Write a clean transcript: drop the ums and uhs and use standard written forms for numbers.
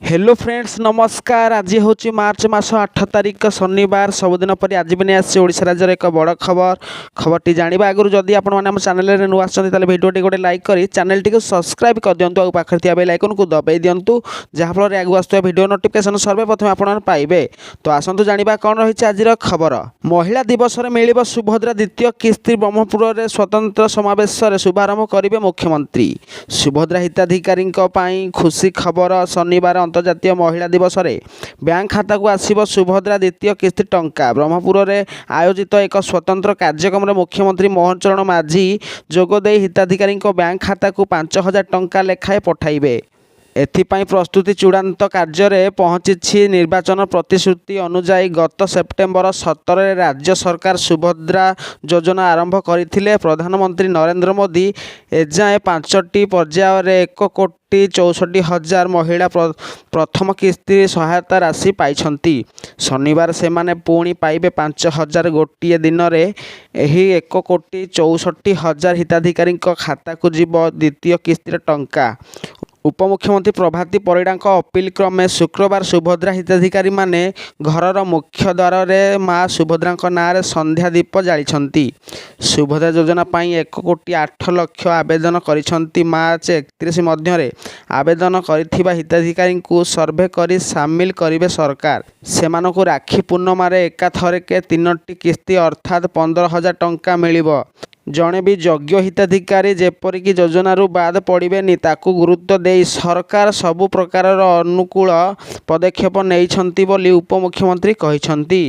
Hello friends, ନମସ୍କାର। ଆଜି ହେଉଛି ମାର୍ଚ୍ଚ ମାସ 8 ତାରିଖ, ଶନିବାର। ସବୁଦିନ ପରି ଆଜି ବି ନେଇ ଆସିଛି ଓଡ଼ିଶା ରାଜ୍ୟର ଏକ ବଡ଼ ଖବର। ଖବରଟି ଜାଣିବା ଆଗରୁ ଯଦି ଆପଣମାନେ ଆମ ଚ୍ୟାନେଲରେ ନୂଆ ଆସିଛନ୍ତି, ତାହେଲେ ଭିଡ଼ିଓଟି ଗୋଟେ ଲାଇକ୍ କରି ଚ୍ୟାନେଲଟିକୁ ସବସ୍କ୍ରାଇବ୍ କରିଦିଅନ୍ତୁ ଆଉ ପାଖରେ ଥିବା ବେଲ୍ ଆଇକନ୍କୁ ଦବାଇ ଦିଅନ୍ତୁ, ଯାହାଫଳରେ ଆଗକୁ ଆସୁଥିବା ଭିଡ଼ିଓ ନୋଟିଫିକେସନ୍ ସର୍ବପ୍ରଥମେ ଆପଣମାନେ ପାଇବେ। ତ ଆସନ୍ତୁ ଜାଣିବା କ'ଣ ରହିଛି ଆଜିର ଖବର। ମହିଳା ଦିବସରେ ମିଳିବ ସୁଭଦ୍ରା ଦ୍ୱିତୀୟ କିସ୍ତି। ବ୍ରହ୍ମପୁରରେ ସ୍ୱତନ୍ତ୍ର ସମାବେଶରେ ଶୁଭାରମ୍ଭ କରିବେ ମୁଖ୍ୟମନ୍ତ୍ରୀ। ସୁଭଦ୍ରା ହିତାଧିକାରୀଙ୍କ ପାଇଁ ଖୁସି ଖବର। ଶନିବାର ଅନ୍ତର୍ଜାତୀୟ ମହିଳା ଦିବସରେ ବ୍ୟାଙ୍କ ଖାତାକୁ ଆସିବ ସୁଭଦ୍ରା ଦ୍ୱିତୀୟ କିସ୍ତି ଟଙ୍କା। ବ୍ରହ୍ମପୁରରେ ଆୟୋଜିତ ଏକ ସ୍ୱତନ୍ତ୍ର କାର୍ଯ୍ୟକ୍ରମରେ ମୁଖ୍ୟମନ୍ତ୍ରୀ ମୋହନ ଚରଣ ମାଝୀ ଯୋଗଦେଇ ହିତାଧିକାରୀଙ୍କ ବ୍ୟାଙ୍କ ଖାତାକୁ 5000 ଟଙ୍କା ଲେଖାଏଁ ପଠାଇବେ। ଏଥିପାଇଁ ପ୍ରସ୍ତୁତି ଚୂଡ଼ାନ୍ତ କାର୍ଯ୍ୟରେ ପହଞ୍ଚିଛି। ନିର୍ବାଚନ ପ୍ରତିଶ୍ରୁତି ଅନୁଯାୟୀ ଗତ ସେପ୍ଟେମ୍ବର 17ରେ ରାଜ୍ୟ ସରକାର ସୁଭଦ୍ରା ଯୋଜନା ଆରମ୍ଭ କରିଥିଲେ। ପ୍ରଧାନମନ୍ତ୍ରୀ ନରେନ୍ଦ୍ର ମୋଦି ଏଯାଏଁ ପାଞ୍ଚଟି ପର୍ଯ୍ୟାୟରେ 1 କୋଟି 64 ହଜାର ମହିଳା ପ୍ରଥମ କିସ୍ତି ସହାୟତା ରାଶି ପାଇଛନ୍ତି। ଶନିବାର ସେମାନେ ପୁଣି ପାଇବେ 5000। ଗୋଟିଏ ଦିନରେ ଏହି 1 କୋଟି 64 ହଜାର ହିତାଧିକାରୀଙ୍କ ଖାତାକୁ ଯିବ ଦ୍ୱିତୀୟ କିସ୍ତିର ଟଙ୍କା। ଉପମୁଖ୍ୟମନ୍ତ୍ରୀ ପ୍ରଭାତୀ ପରିଡ଼ାଙ୍କ ଅପିଲ କ୍ରମେ ଶୁକ୍ରବାର ସୁଭଦ୍ରା ହିତାଧିକାରୀମାନେ ଘରର ମୁଖ୍ୟ ଦ୍ୱାରରେ ମା ସୁଭଦ୍ରାଙ୍କ ନାଁରେ ସନ୍ଧ୍ୟା ଦୀପ ଜାଳିଛନ୍ତି। ସୁଭଦ୍ରା ଯୋଜନା ପାଇଁ 1 କୋଟି 8 ଲକ୍ଷ ଆବେଦନ କରିଛନ୍ତି। ମାର୍ଚ୍ଚ 31 ମଧ୍ୟରେ ଆବେଦନ କରିଥିବା ହିତାଧିକାରୀଙ୍କୁ ସର୍ଭେ କରି ସାମିଲ କରିବେ ସରକାର। ସେମାନଙ୍କୁ ରାକ୍ଷୀ ପୂର୍ଣ୍ଣିମାରେ ଏକାଥରକେ ତିନୋଟି କିସ୍ତି ଅର୍ଥାତ୍ 15,000 ଟଙ୍କା ମିଳିବ। ଜଣେ ବି ଯୋଗ୍ୟ ହିତାଧିକାରୀ ଯେପରିକି ଯୋଜନାରୁ ବାଦ ପଡ଼ିବେନି, ତାକୁ ଗୁରୁତ୍ୱ ଦେଇ ସରକାର ସବୁ ପ୍ରକାରର ଅନୁକୂଳ ପଦକ୍ଷେପ ନେଇଛନ୍ତି ବୋଲି ଉପମୁଖ୍ୟମନ୍ତ୍ରୀ କହିଛନ୍ତି।